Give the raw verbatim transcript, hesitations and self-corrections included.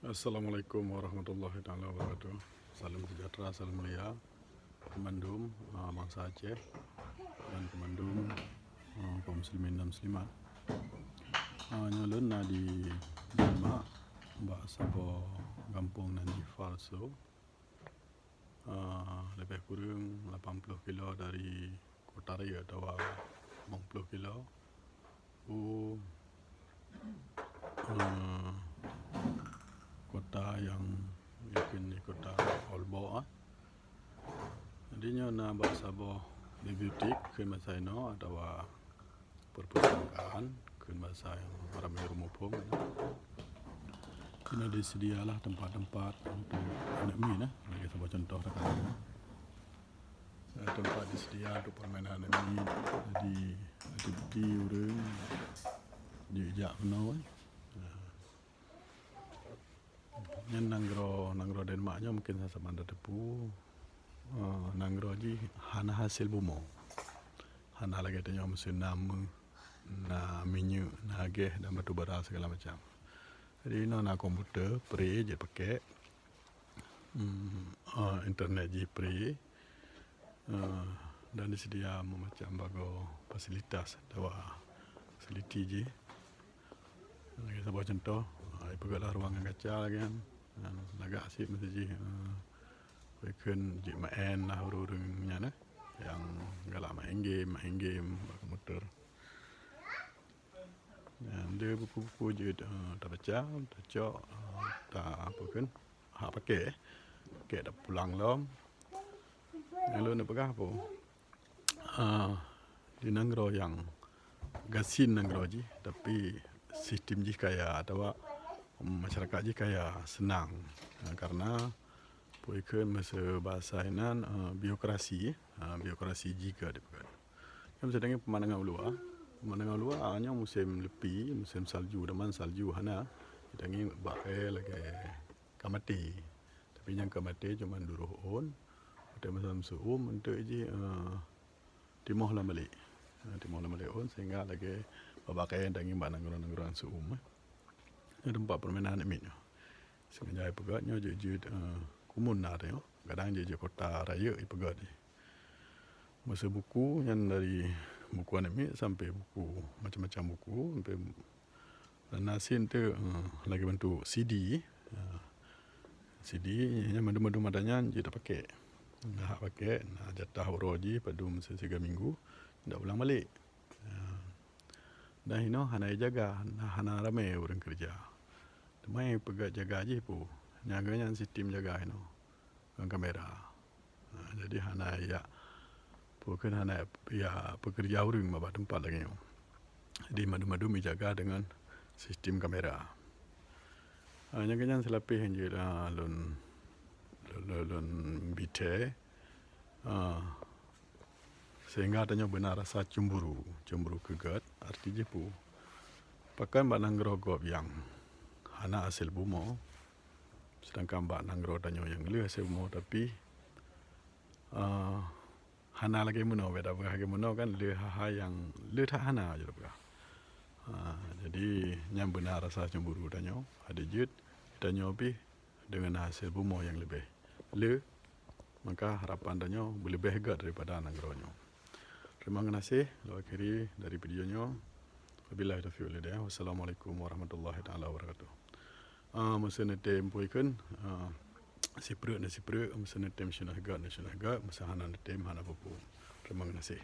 Assalamualaikum warahmatullahi taala wabarakatuh. Salam sejahtera, salam mulia keu mandum, ah, bansa Aceh dan keu mandum, ah, kaum muslimin dan muslimat. Ah, nyoe lôn na di Demak, bak saboh gampông nan jih Falso. Ah, leubeh kureueng lapan ploh kilo dari Kota Rayeuk atawa limong ploh kilo u, eh, kota nyang mungken di kota Oldbox, ah. Jadi nyoe na bak saboh bibliotek kheun basa inoe atawa perpustakaan, kheun basa nyang ramé ureueng muphom. Keuneuk disedialah tempat-tempat untuk aneuk miet, nah, lagèe saboh contoh takalon. Nah, tempat disedia untuk permainan aneuk miet. Jadi, aktiviti ureueng jijak keunoe, eh. Nah. Nyan nanggroe, nanggroe Denmark nyoe mungken saban tateupeue, eh, nanggroe jih hana hasé bumoe. Hana lagèe tanyoe meusé na meuh, na minyeuk, na geh dan batu bara segala macam. Jadi inoe na komputer, free jeuet pakèk. Hmm, eh, internet jih free. Eh, dan diseudia meumacam bagoe fasilitas atawa fasiliti jih. Lagèe saboh cuntoh, eh, ipeugötlah ruangan gacha lagèe nyan. Eh, lagak cit meusti jih, eh, peue kheun jeuet meu'en lah ureueng-ureueng nyan, eh, nyang galak main game, main game bak komputer. Nyan, di buku-buku jeuet, eh, tabaca, tacok, eh, ta-, peue kheun, hak pakèk, eh. Pakèk tapulang lom. Nyang lôn peugah peue? Ah, di nanggroe nyang gasien nanggroe jih, tapi sistem jih kaya atawa masyarakat jih kaya, seunang. Ah, karena peue kheun meusé basa inan, ah, birokrasi, ah, birokrasi jih ka dipeugah. Nyan meusidang peumandangan u luwa. Peumandangan u luwa, ah, nyoe musém leupie, musém salju, daman salju hana. Tangieng bak kayèe lagèe ka maté. Tapi nyang ka maté cuma duroh ôn. Watèe masa seu'uem eunteuk jih, eh, timoh lam balek. Eh, timoh lam balek ôn sehingga lagèe babah kayèe tangieng bak nanggroe-nanggroe seu'uem, eh. Nyoe teumpat permainan aneuk miet nyoe. Sengaja ipeugöt nyoe jeuet-jeuet, eh, kumun na tanyoe. Kadang jeuet-jeuet Kota Rayeuk ipeugöt jih. Meusé buku nyan dari buku aneuk miet sampai buku, macam-macam buku, sampai dan na cit teuk, eh, lagèe bantuk C D, eh, C D nyan mandum-mandum ata nyan jeuet tapakèk. Na hak pakèk, na jatah uroe jih padum si-, siga minggu, dak pulang balek. Eh, dan inoe hana ijaga, na hana ramé ureueng keureuja. Teuma peugöt jaga jih peue? Nyan geuh nyan sistem jaga inoe. Ngon kamera. Ha, jadi hana jak, peue kheun hana jak peukeureuja ureueng bak teumpat lagèe nyoe. Jadi mandum-mandum ijaga deungon sistem kamera. Ha, nyang keu nyan seulapeh jeuet, ha, lôn, lôn, lôn, lôn bithèe. Ha, sehingga tanyoe beuna rasa cemburu, cemburu keu göt, arti jih peue? Pakon bak nanggroe gob nyang hana hasé bumoe, sedangkan bak nanggroe tanyoe nyang le hasé bumoe, tapi, eh, hana lagèe meunoe, beda peugah lagèe meunoe kan, le ha-ha nyang le that hana jeuet peugah. Ha, jadi nyan beuna rasa cemburu tanyoe, adak jeuet tanyoe pih deungon hasé bumoe nyang leubeh le, maka harapan tanyoe beuleubeh göt daripada nanggroe nyoe. Teurimong geunaséh, lôn akhiri dari video nyoe. Wabillahi taufiq wal hidayah. Wassalamualaikum warahmatullahi taala wabarakatuh. Ah, meusé neutem peue kheun, ah, sipreuk na sipreuk, meusé neutem seunoh göt na seunoh göt, meusé hana neutem hana peue-peue. Teurimong geunaséh.